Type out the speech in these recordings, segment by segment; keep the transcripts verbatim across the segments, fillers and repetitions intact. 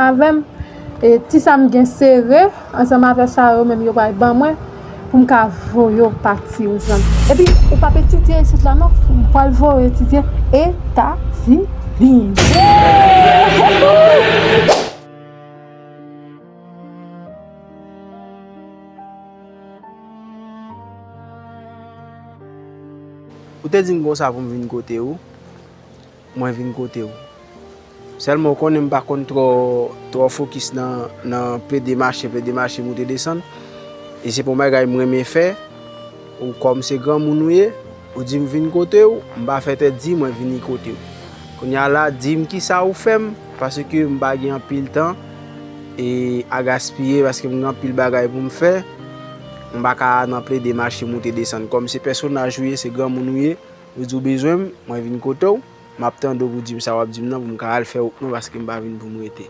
Avè m, e, ti sa m gen sere, ansanm avè sa yo menm yo pral ban mwen, pou m ka voye w pati, Rosann. Epi, ou p ap etidye isit la non, m pral voye w etidye Etazini. Ou te di m konsa pou m vin kote ou, mwen vin kote ou. Sèlman, ou konnen m pa konn twò, twò fokis nan, nan plede mache, plede mache, moute desann. E se pa yon bagay m renmen fè. Ou, kòm se granmoun ou ye, ou di m vin kote ou, m pa fè tèt di mwen vini kote ou. Kounye a la, di m kisa ou fè m, paske m pa gen anpil tan e a gaspiye, paske m gen anpil bagay pou m fè. M pa ka nan plede mache, moute desann. Kòm se pèsonaj ou ye, se granmoun ou ye, ou di w bezwen m, mwen vin kote w, m ap tande w pou di m sa w ap di m nan, pou m ka al fè wout mwen, paske m pa vin pou m rete.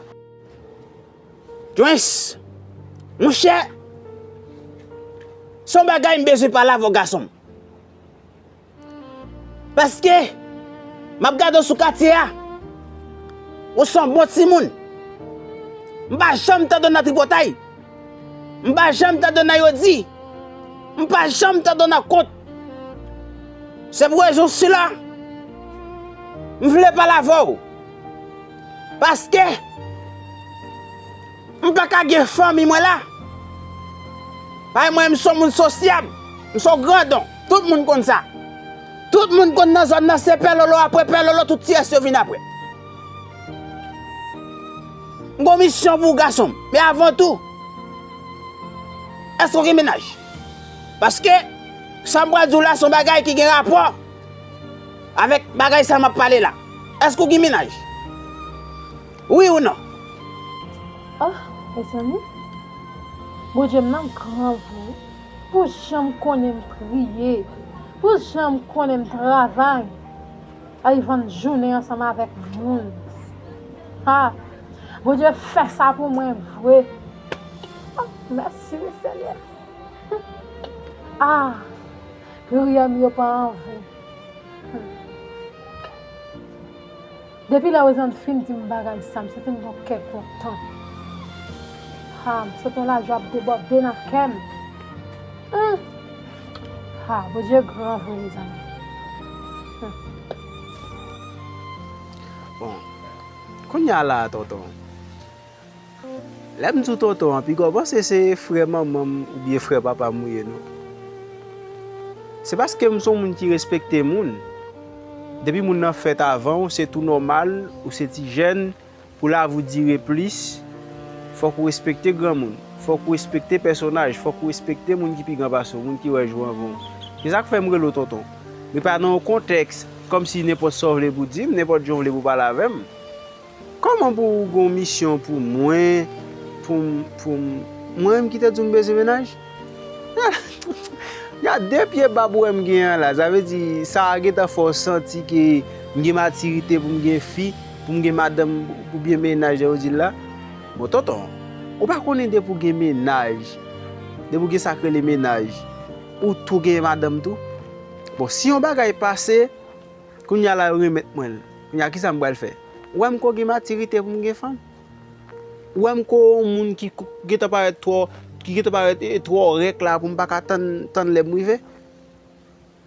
Joens, monchè, se yon bagay m bezwen pale avè w, gason m. Paske, m ap gade w sou katye a, ou se yon bon timoun. M pa janm tande w nan tripotay. M pa janm tande w nan yodi. M pa janm tande w nan kont. Se pou rezon sila, m vle pale avè w. Paske, m pa ka gen fanmi mwen la. Paske mwen, m se yon moun sosyab. M se yon grandon. Tout moun konn sa. Tout moun konn nan zòn nan, se pè Lolo apre pè Lolo, tout ti rès yo vin apre. M gon misyon pou w, gason m. Men avan tou, èske w gen mennaj? Paske, sa m pral di w la, se yon bagay ki gen rapò avèk bagay sa m ap pale la. Èske w gen mennaj? Wi ou non? Ah, mezanmi. Bondye m nan gran vre. Pou jan m konnen m priye. Pou jan m konnen m travay. Ay vann jounen ansanm avèk moun. Ha! Bondye fè sa pou mwen vre. Oh, mèsi wi, Senyè. Ah! Priyè m yo pa anven. Depi lè Rosann fin di m bagay sa, m santi m gon kè kontan. Ha, m santi yon lajwa ap debòde nan kè m. Hum! Ha, Bondye gran vre, mezanmi. Hum. Bon, kounye a la, tonton. Lè m di w tonton an, piga w panse se frè manman m oubyen frè papa m ou ye, non. Se paske m se yon moun ki respekte moun. Depi moun nan fèt avan w, se tou nòmal, ou se ti jèn, pou lavi w dire plis, fòk ou respekte granmoun, fòk ou respekte pèsonaj, fòk ou respekte moun ki pi gran pase w, moun ki wè jou anvan w. Se sa k fè m rele w tonton. Men pa nan yon kontèks kòmsi nenpòt sa w vle pou w di m, nenpòt jan w vle pou w pale avè m. Kòman pou w gen yon misyon pou mwen, pou m, pou m, mwen menm ki te di w m bezwen mennaj? Gad de pye bab ou wè m gen an la. Sa vle di, sa a gentan fè w santi ke m gen matirite pou m gen fi, pou m gen madanm oubyen mennaj, jan yo di l la. Bon, tonton, ou pa konnen depi w gen mennaj, depi w gen sa k rele mennaj, ou tou gen madanm tou? Bon, si yon bagay pase, kounye a la yo remèt mwen l. Kounye a, kisa m pral fè? Ou wè m ko gen matirite pou m gen fanm? Ou wè m ko yon moun ki ko-, gentan parèt twò, ki gentan parèt, e, twò rèk la pou m pa ka tann, tann lè m rive?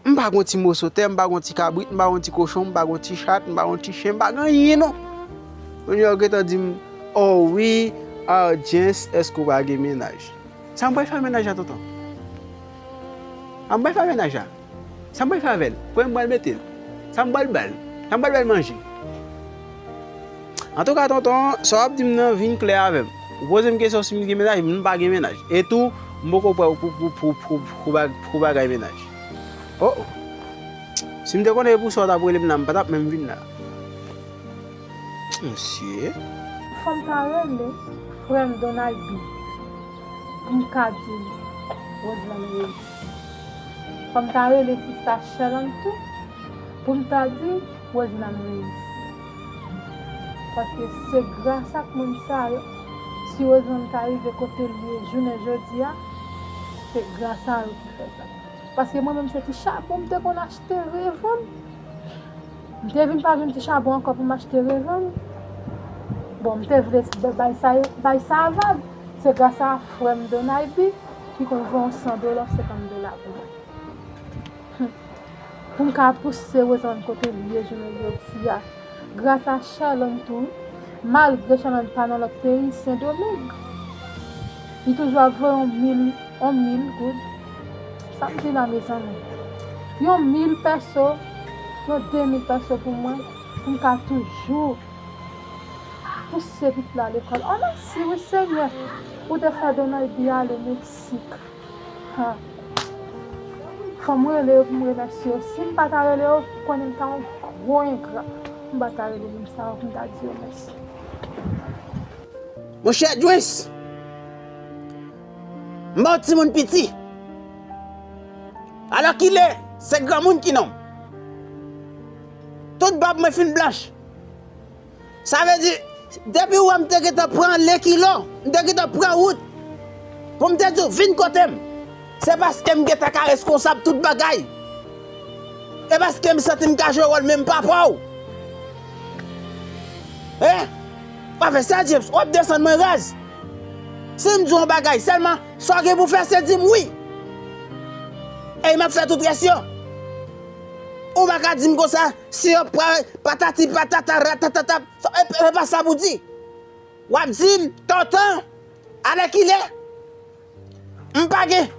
M pa gon ti moso tè, m pa gon ti kabrit, m pa gon ti kochon, m pa gon ti chat, m pa gon ti chen, m pa gen anyen non. Kounye a yo gentan di m, oh wi, Arjens, èske w pa gen mennaj? Sa m pral fè ak mennaj la, tonton? Sa m pral fè ak mennaj la? Sa m pral fè avè l? Kote m pral mete l? Sa m pral ba l? Sa m pral ba l manje? Antouka, tonton, sa w ap di m nan, vin klè avè m. Ou poze m kesyon si m gen mennaj, m pa gen mennaj. E tou, m poko prè pou, pou, pou, pou, pou, ba-, pou bagay mennaj. Oh, oh. Si m te konnen e pou sa w t ap rele m la, m pa t ap menm vin la. Mesye. Fò m ta rele frè m Donald B pou m ka di l Roseland reyisi. Fò m ta rele sista Sherlande tou pou m ta di Roseland reyisi. Paske se gras ak moun sa yo, si Roseland ta rive kote l ye jounen jodi a, se gras a yo ki fè sa. Paske mwen menm se ti chabon m te konn achte revann. M te vin pa vin ti chabon ankò pou m achte revann. Bon, m te vle bay sa, bay sa vag. Se gras a frè m Donaybi ki konn voye yon san dola, senkant dola pou mwen. Pou m ka pouse Rosann kote l ye jounen jodi a. Gras a Sherlande tou, malgre Sherlande pa nan lòt peyi, Sendomeng, li toujou ap voye yon mil, yon mil goud. Sa m di la, mezanmi? Yon mil pèso, yon de mil pèso pou mwen, pou m ka toujou pouse pitit la lekòl. Oh, mèsi wi, Senyè, ou te fè Donaybi ale Meksik. Ha. Fò m rele yo pou m remèsye yo. Si m pa ta rele yo, konnen m ta yon gwo engra. M pa ta rele moun sa yo pou m ta di yo mèsi. Monchè Djwens, m ba w timoun piti. Alèkile, se granmoun ki nonm. Tout bab mwen fin blanch. Sa vle di, depi w wè m te gentan pran lekilo, m te gentan pran wout pou m te di w vin kote m, se paske m gentan ka reskonsab tout bagay. E paske m santi m ka jwe wòl menm papa w. Hein? W ap fè sa, James, w ap desann mwen raz. Si m di w yon bagay, sèlman sa w gen pou fè, se di m wi. E m ap fè tout rès yo. Ou pa ka di m konsa, si yo pa patati patata ratatata, e, e pa sa pou di. W ap di m, tonton, alèkile, m pa gen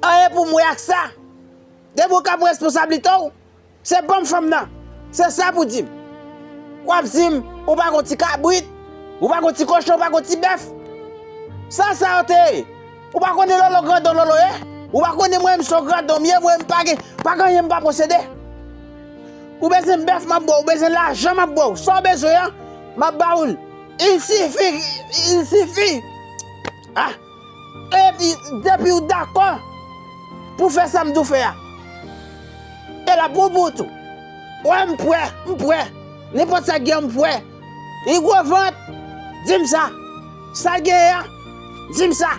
anyen pou m wè ak sa. Depi w ka pran responsablite w, se ban m fanm nan. Se sa pou di m. W ap di m, ou pa gon ti kabrit, ou pa gon ti kochon, ou pa gon ti bèf. Sa sa yo te ye? Ou pa konnen Lolo grandon Lolo ye? Ou pa konnen mwen menm se yon grandon m ye, mwen m pa gen, pa gen anyen m pa posede. Ou bezwen bèf m ap ba w, ou bezwen lajan m ap ba w. Sa w bezwen an, m ap ba w l. Il sifi, il sifi. Ah! Epi, depi w dakò pou fè sa m di w fè a, e l ap bon pou ou tou. Wè, m prè, m prè. Nenpòt sa k gen, m prè. Li gwo vant, di m sa. Sa l genyen an, di m sa.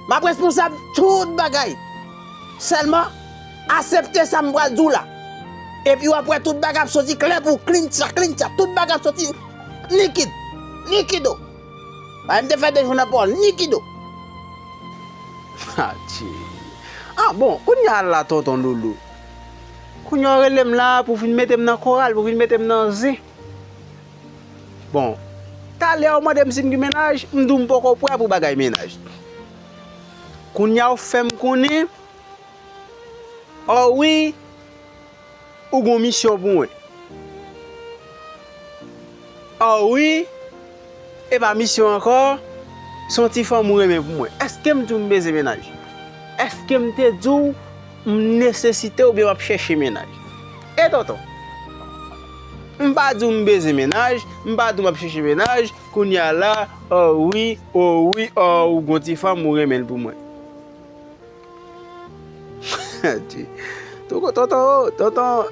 M ap responsab tout bagay. Sèlman, aksepte sa m pral di w la. Epi w ap wè tout bagay ap soti klè pou w, klincha, klincha. Tout bagay ap soti nikid, nikido. Bagay m te fè de jou nan pa w, nikido. Adje. Ah bon, kounye a la, tonton Loulou. Kounye a w rele m la pou vin mete m nan koral, pou vin mete m nan zen. Bon, talè w mande m si m gen mennaj, m di w m poko prè pou bagay mennaj. Kounye a w fè m konnen, oh wi, ou gon misyon pou mwen. Oh wi, e pa misyon ankò, se yon ti fanm ou renmen pou mwen. Èske m di w m bezwen mennaj? Èske m te di w m nesesite oubyen m ap chèche mennaj? E tonton, m pa di w m bezwen mennaj, m pa di w m ap chèche mennaj, kounye a la, oh wi, oh wi, oh, ou gon ti fanm ou renmen l pou mwen. Tonton, tonton, tonton,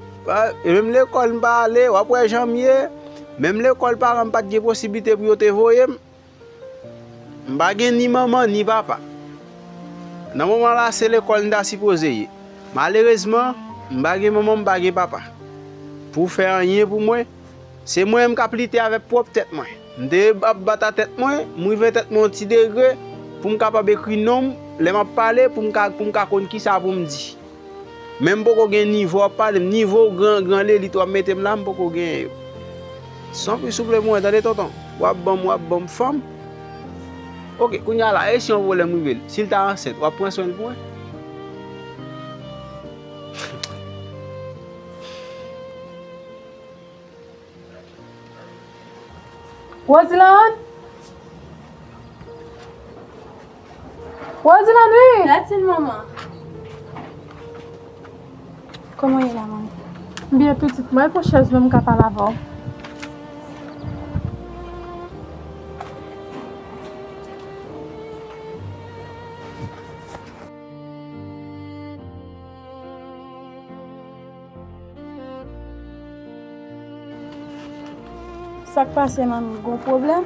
e menm lekòl m pa ale, w ap wè jan m ye. Menm lekòl paran m pa t gen posiblite pou yo te voye m. M pa gen ni manman ni papa. Nan moman la, se lekòl m ta sipoze ye. Malerezman, m pa gen manman, m pa gen papa. Pou fè anyen pou mwen, se mwen menm k ap lite avèk pwòp tèt mwen. M te ap bat a tèt mwen, m rive tèt mwen yon ti degre pou m kapab ekri non m lè m ap pale, pou m ka, pou m ka konn kisa pou m di. Men m poko gen nivo w ap pale m, nivo gran, gran lelit w ap mete m la, m poko genyen yo. Sanpri souple pou mwen, tande tonton. W ap ban m, w ap ban m fanm. Oke, kounye a la, e si yon pwoblèm rive l? Si l ta ansent, w ap pran swen l pou mwen? Rosilande? Rosilande, wi! Latin, manman. Kòman w ye la, manmi? M byen, pitit mwen. Pran chèz mwen, m ka pale avè w. Sa k pase, manmi? Gon pwoblèm?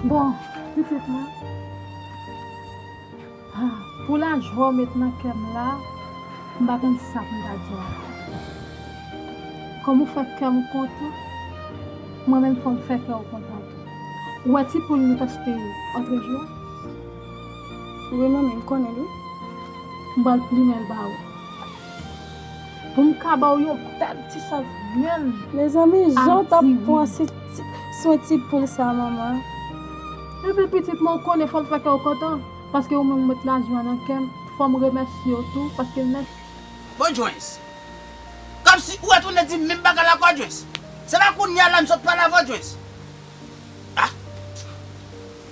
Bon, pitit mwen, ah, pou lajwa w met nan kè m la, m pa konn sa pou m ta di w ankò. Kòm ou fè kè m kontan, mwen menm fò m fè kè w kontan tou. Ou wè ti poul nou t achte antre jou a? Wi, manmi, m konnen l, wi. M pral plimen l ba ou. Pou m ka ba w yon bèl ti sòs grenn. Mezanmi, jan w t ap pran si ti, swen ti poul sa, manman. Ebyen, pitit mwen, ou konnen fò m fè kè w kontan. Paske ou menm ou met lajwa nan kè m. Fò m remèsye w tou, paske l mèt. Bon, Joens. Kòmsi ou retounen di m menm bagay la ankò, Joens. Se pa kounye a la m sot pale avè w, Joens. Ah.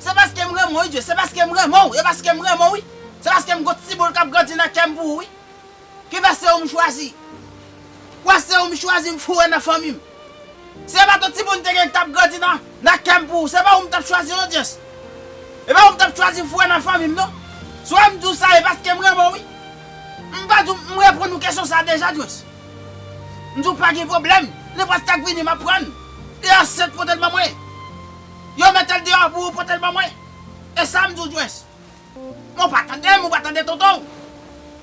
Se paske m renmen w, wi, Joens. Se paske m renmen w. E paske m renmen w, wi. Se paske m gon ti boul k ap grandi nan kè m pou ou, wi. Ki fè se ou m chwazi. Ou wè se ou m chwazi m foure nan fanmi m. Se pa t on timoun te gen k t ap grandi nan, nan kè m pou ou. Se pa ou m t ap chwazi non, Joens. E pa ou m t ap chwazi m foure nan fanmi m non. Si w wè m di w sa, e paske m renmen w, wi. M pa di w, m reponn ou kesyon sa deja, Joens. M di w pa gen pwoblèm. Nenpòt sa k vini, m ap pran l. Li ansent, pote l ban mwen. Yo mete l deyò pou ou, pote l ban mwen. E sa m di w, Joens. Mwen pa tande m, ou pa tande tonton w.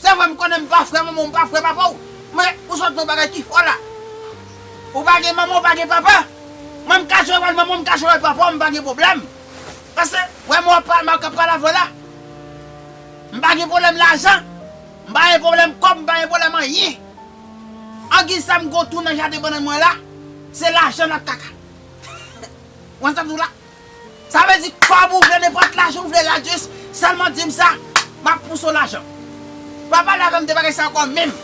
Se vre, m konnen m pa frè manman w, m pa frè papa w. Men, ou sot nan bagay ki fò la. Ou pa gen manman, ou pa gen papa. Mwen, m ka jwe wòl manman, m ka jwe wòl papa, m pa gen pwoblèm. Paske, wè, mwen, pa, m ap pale avè w la. M pa gen pwoblèm lajan. M pa gen pwoblèm kòb, m pa gen pwoblèm anyen. Angiz sa m gon tou nan jaden bannann mwen la. Se lajan l ap kaka. Ou wè sa m di w la? Sa vle di kòb ou vle, nenpòt lajan ou vle la, jis sèlman di m sa, m ap pouse w lajan. Pa pale avè m de bagay sa ankò menm.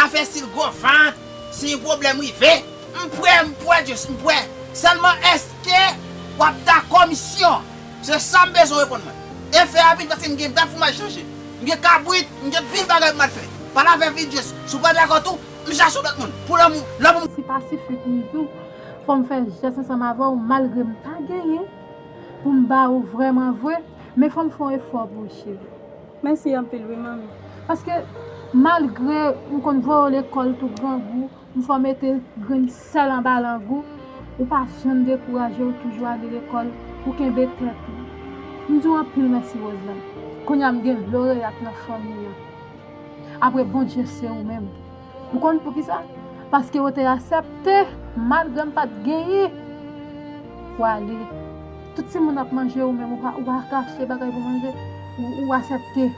Afè si l gwo vant, si pwoblèm rive, m prè, m prè, jis m prè. Sèlman èske w ap dakò misyon? Se sa m bezwen reponn mwen. E fè rapid paske m gen bèf pou m al chanje. M gen kabrit, m gen pil bagay pou m al fè. Pale avè m vit, jis. Si w pa dakò tou, m chache yon lòt moun. Pou lanmou, lanmou. Si pasifik m tou, fò m fè jès ansanm avè w, malgre m pa genyen, pou m ba ou vrèman vre, men fò m fè yon efò pou ou, cheri. Mèsi anpil, wi, manmi. Paske, malgre m konn voye w lekòl tou grangou, m fè w mete grenn sèl anba lang ou, ou pa janm dekouraje, ou toujou ale lekòl, ou kenbe tèt ou. M di w anpil mèsi, Roseland. Kounye a m gen Loreat nan fanmi an. Apre Bondye, se ou menm. Ou konn poukisa? Paske ou te aksepte, malgre m pa t genyen, pou ale. Tout timoun ap manje, ou menm, ou pa, ou pa ka achte bagay pou manje, ou, ou aksepte.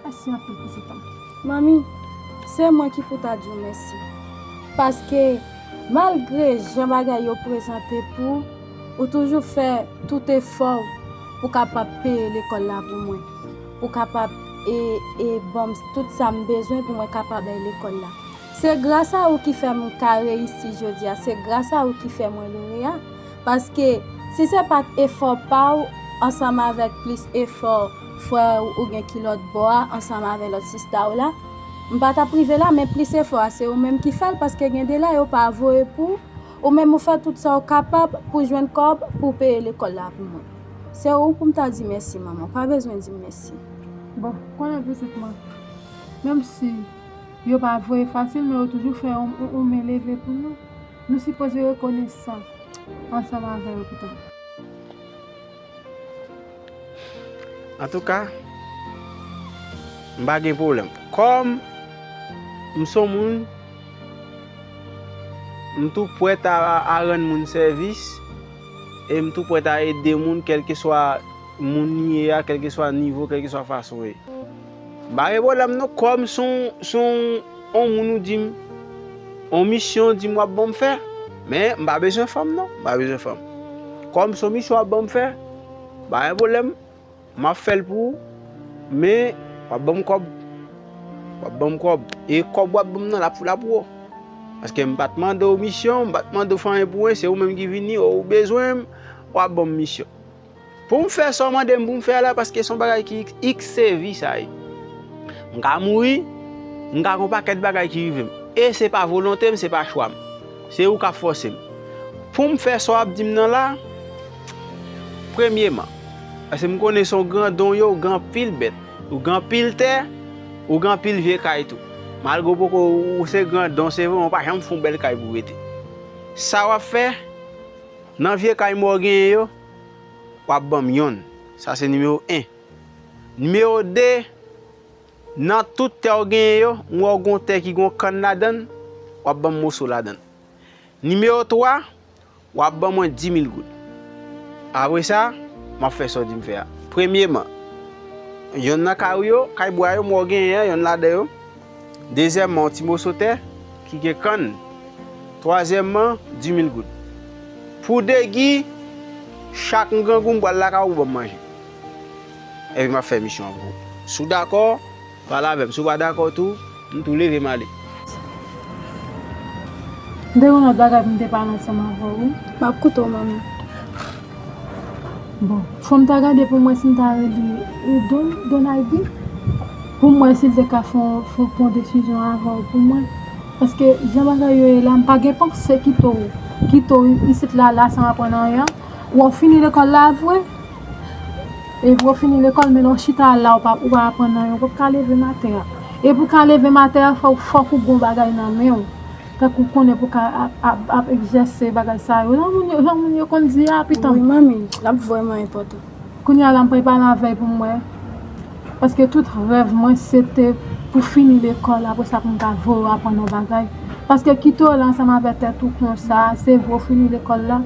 Mèsi anpil, pitit mwen. Manmi, se mwen ki pou ta di w mèsi. Paske, malgre jan bagay yo prezante pou ou, ou toujou fè tout efò w pou kapab peye lekòl la pou mwen. Pou kapab e, e ban m tout sa m bezwen pou mwen kapab al lekòl la. Se gras a ou ki fè m ka reyisi jodi a. Se gras a ou ki fè mwen loreya. Paske si se pa t efò pa w ansanm avèk plis efò frè w oubyen ki lòt bò a ansanm avèk lòt sista w la, m pa t ap rive la, men plis efò a se ou menm ki fè l, paske gen de la yo pa voye pou ou, ou menm ou fè tout sa w kapab pou jwenn kòb pou w peye lekòl la pou mwen. Se ou pou m ta di mèsi, manman, w pa bezwen di m mèsi. Bon, konnen pitit mwen, menm si yo pa voye fasil, men yo toujou fè yon, yon, yon men leve pou nou. Nou sipoze rekonesan ansanm avè yo, pitit mwen. Antouka, m pa gen pwoblèm. Kòm m se yon moun, m tou prèt a, a rann moun sèvis, e m tou prèt a ede moun, kèlkeswa moun li ye a, kèlkeswa nivo, kèlkeswa fason ye. M pa gen pwoblèm non, kòm se yon, se yon, yon moun ou di m, yon misyon ou di m w ap ban m fè, men m pa bezwen fanm non, m pa bezwen fanm. Kòm se yon misyon w ap ban m fè, pa gen pwoblèm, m ap fè l pou ou, men w ap ban m kòb, w ap ban m kòb, e kòb w ap ban m nan, l ap, l ap wo. Paske m pa t mande w misyon, m pa t mande w fè anyen pou mwen, se ou menm ki vini, ou bezwen m, w ap ban m misyon. Pou m fè sa w mande m pou m fè a la, paske se yon bagay ki iks, iks sèvis sa ye. M ka mouri, m ka gen yon pakèt bagay ki rive m. E se pa volonte m, se pa chwa m. Se ou k ap fòse m. Pou m fè sa w ap di m nan la, premyeman, paske m konnen se yon grandon w ye, ou gen anpil bèt, ou gen anpil tè, ou gen anpil vye kay tou. Malgre w poko, ou se grandon, se vre, men w pa janm fè yon bèl kay pou w rete. Sa w ap fè, nan vye kay mwen w genyen yo, w ap ban m yonn. Sa se nimewo en. Nimewo de, nan tout tè w genyen yo, m wè w gen yon tè ki gen yon kann ladan l, w ap ban m moso ladan l. Nimewo twa, w ap ban mwen di mil goud. Apre sa, m ap fè sa w di m fè a. Premyeman, yonn nan kay ou yo, kay bwa yo, m wè w genyen an, yonn ladan yo. Dezyèmman, yon ti moso tè ki gen kann. Twazyèmman, di mil goud. Pou degi, chak m grangou, m pral lakay ou, ou ban m manje. Epi m ap fè misyon an pou ou. Si w dakò, pale avè m. Si w pa dakò tou, m tou leve m ale. M te gen yon lòt bagay pou m te pale ansanm avè w, wi. M ap koute w, manmi. Bon, fò m ta gade pou m wè si m ta rele, e, Don, Don Ivy, pou m wè si l te ka fè yon, fè yon, pran yon desizyon avè w pou mwen. Paske jan bagay yo ye la, m pa gen panse kite w, kite w isit la, la, san aprann anyen. Wè w fini lekòl la vre. Epi w fini lekòl, men lè w chita la, ou pa, ou pa aprann anyen, ou p ap ka leve maten an. Epi w ka leve maten an, fò, fòk ou gen yon bagay nan men w. Tankou w konnen pou w ka ap, ap, ap egzèse bagay sa yo. Jan moun yo, jan moun yo konn di a, pitanm. Wi, manmi, l ap vrèman enpòtan. Kounye a la, m prepare avè l pou m wè. Paske tout rèv mwen, se te pou fini lekòl, apre sa pou m ka voye w aprann yon bagay. Paske kite w la ansanm avèk tèt ou konsa, se vre w fini lekòl la,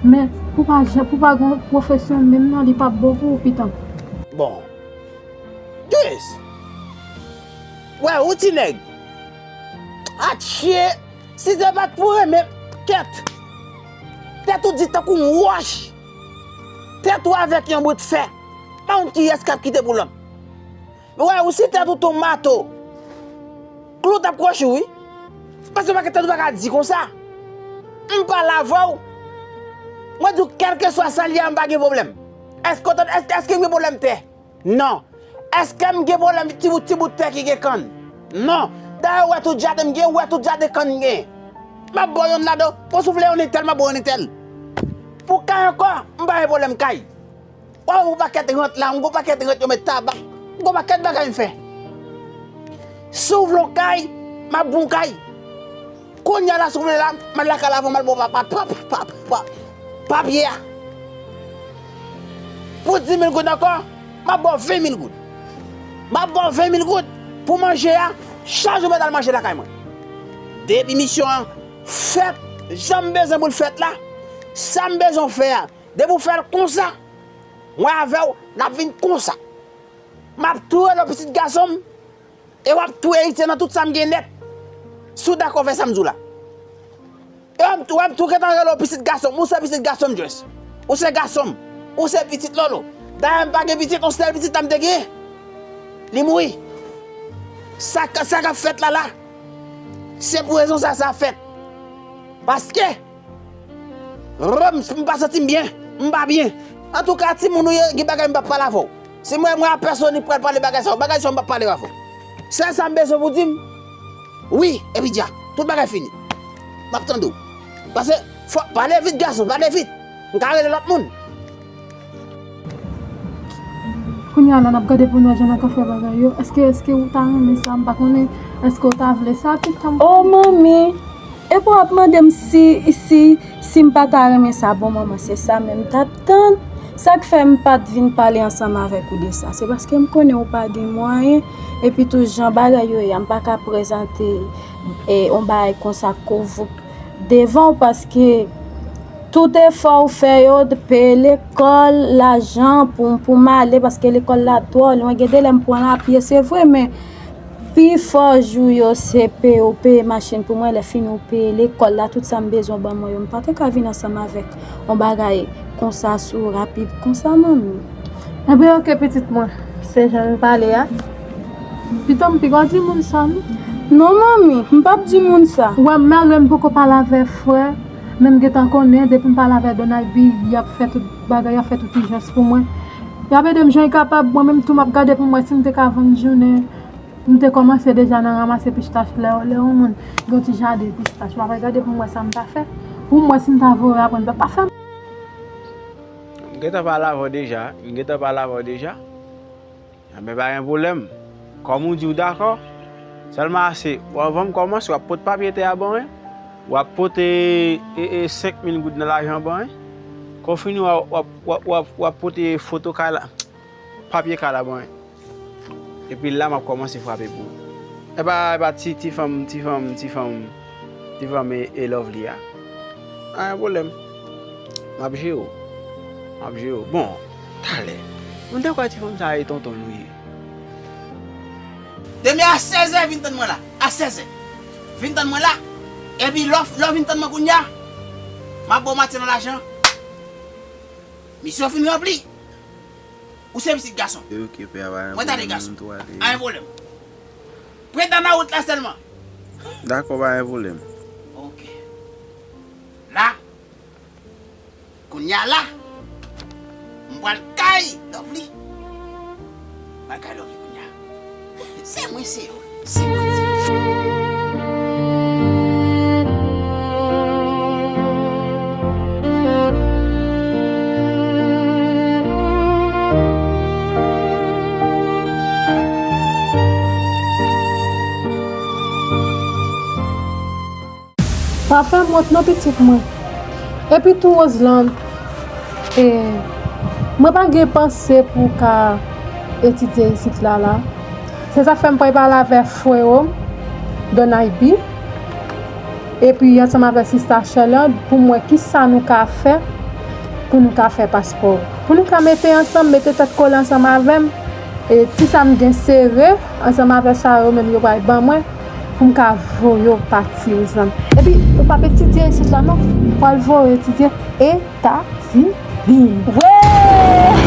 men pou pa jan, pou pa gen yon pwofesyon menm non, li p ap bon pou ou, pitanm. Bon. Dries! Wè, ou ti nèg! Atchè! Si se pa t pou renmen, kèt! Tèt ou di tankou yon wòch! Tèt ou avèk yon bout fè! Pa konn kiyès k ap kite pou lòt. Wè, ou si tèt ou te yon mato, klou t ap kwochi w, wi. Paske pa gen tèt ou pa ka di konsa. M pale avè w. Mwen di w, kèlkeswa sa l ye a, m pa gen pwoblèm. Èske w tande, èske, èske m gen pwoblèm tè? Non. Èske m gen pwoblèm ti bout, ti bout tè ki gen kann? Non. Dayè, ou wè tout jaden m gen, ou wè tout jaden kann m gen. M ap ba w yonn ladan, pou si w vle yonn entèl, m ap ba w yonn entèl. Pou kay ankò, m pa gen pwoblèm kay. W ap wè yon pakèt rant la, yon gwo pakèt rant yo met tabak, yon gwo pakèt bagay m fè. Si w vle yon kay, m ap ba w yon kay. Kounye a la, si w vle la, m al lakay la avè w, m al ba w pa, pa, pa, pa, pa, papye a. Pou di mil goud ankò, m ap ba w ven mil goud. M ap ba w ven mil goud pou manje a, chak jou w mèt al manje lakay mwen. Depi misyon an fèt, jan m bezwen pou l fèt la, sa m bezwen w fè a, depi w fè l konsa, mwen avè w, n ap vin konsa. M ap tou rele w pitit gason m, e w ap tou eritye nan tout sa m gen nèt. Si w dakò fè sa m di w la. E w ap tou, w ap tou gentan rele w pitit gason m, ou se pitit gason m, Dries. Ou se gason m, ou se pitit Lolo. Dayè, m pa gen pitit, yon sèl pitit la m te gen. Li mouri. Sa k, sa k ap fèt la la, se pou rezon sa, sa ap fèt. Paske, Rèm, m pa santi m byen. M pa byen. Antouka, timoun ou ye, gen bagay m p ap pale avè w. Si mwen, mwen a pèsonn ki pral pale bagay sa yo, bagay sa yo m p ap pale avè w. Sèl sa m bezwen pou w di m, wi, epi dja. Tout bagay fini. M ap tande w. Pase, fò, pale vit, gason, pale vit. M ka rele lòt moun. Kounye a la, n ap gade pou n wè jan n ap ka fè bagay yo. Èske, èske ou ta renmen sa? M pa konnen. Èske ou ta vle sa, pitit? O manmi! Epi w ap mande m si, si, si m pa ta renmen sa. Bon, manman, se sa menm m t ap tann. Sa k fè m pa t vin pale ansanm avèk ou de sa, se paske m konnen ou pa gen mwayen. Epi tou, jan bagay yo ye a, m pa ka prezante, e, yon bagay konsa kovou devan w, paske tout efò ou fè yo, peye lekòl, lajan pou, pou m ale, paske lekòl la twò lwen. Gen de lè m pran lapye, se vre, men pifò jou yo, se peye, ou peye machin pou mwen, lè fini ou peye lekòl la, tout sa m bezwen w ban mwen yo. M pa te ka vin ansanm avèk yon bagay konsa sou rapid konsa, manmi. Enben, oke, pitit mwen. Se jan nou pale a. Pitanm, piga w di moun sa, non? Non, manmi, m p ap di moun sa. Ou wè, malgre m poko pale avè frè, men m gentan konnen, depi m pale avè Don Ivy, y ap fè tout bagay, y ap fè tout ijans pou mwen. Y ap ede m jan y kapab, mwen menm tou, m ap gade pou m wè si m te ka vann jounen. M te kòmanse deja nan ranmase pistach lè, lè yon moun gen yon ti jaden pistach. M ap gade pou m wè sa m ta fè. Pou m wè si m ta voye aprann pa, pa fè m. M gentan pale avè w deja. M gentan pale avè w deja. Enben, pa gen pwoblèm. Kòm ou di w dakò, sèlman ase, w, anvan m kòmanse, w ap pote papye tè a ban mwen, w ap pote, e, e, senk mil goud nan lajan ban mwen. Kon fini, w ap, w ap, w ap, w ap, w ap pote foto kay la, papye kay la ban mwen. Epi la, m ap kòmanse frape pou ou. Epa, epa, ti, ti fanm, ti fanm, ti fanm, ti fanm e, e Lovely a. Pa gen pwoblèm. M ap jere w. M ap jere w. Bon, talè. M te kwè ti fanm sa a e tonton l ou ye. Demen a sèzè, vin tann mwen la. A sèzè. Vin tann mwen la. Epi lè w, lè w vin tann mwen kounye a, m ap ba w matye nan lajan. Misyon fin ranpli. Ou se pitit gason. Ok, pè a, pa gen pwoblèm, nou tou ale. Anyen pwoblèm. Prete nan wout la sèlman. Dakò, pa gen pwoblèm. Ok. La, kounye a la, m pral kay Lovely. M pral kay Lovely kounye a. Se mwen, se yo. Se mwen, se yo. Pa fè m wont non, pitit mwen. Epi tou, Roseland, e, mwen pa gen panse pou w ka etidye isit la, la. Se sa k fè m pral pale avèk frè w, Don Ivy, epi ansanm avèk sista Sherlande, pou m wè kisa nou ka fè, pou nou ka fè paspò. Pou nou ka mete ansanm, mete tèt kole ansanm avè m, e ti sa m gen sere, ansanm avèk sa yo menm yo pral ban mwen, pou m ka voye w pati, Roseland. Epi, ou p ap etidye isit la, non. Ou pral voye w etidye Etazini. Wi!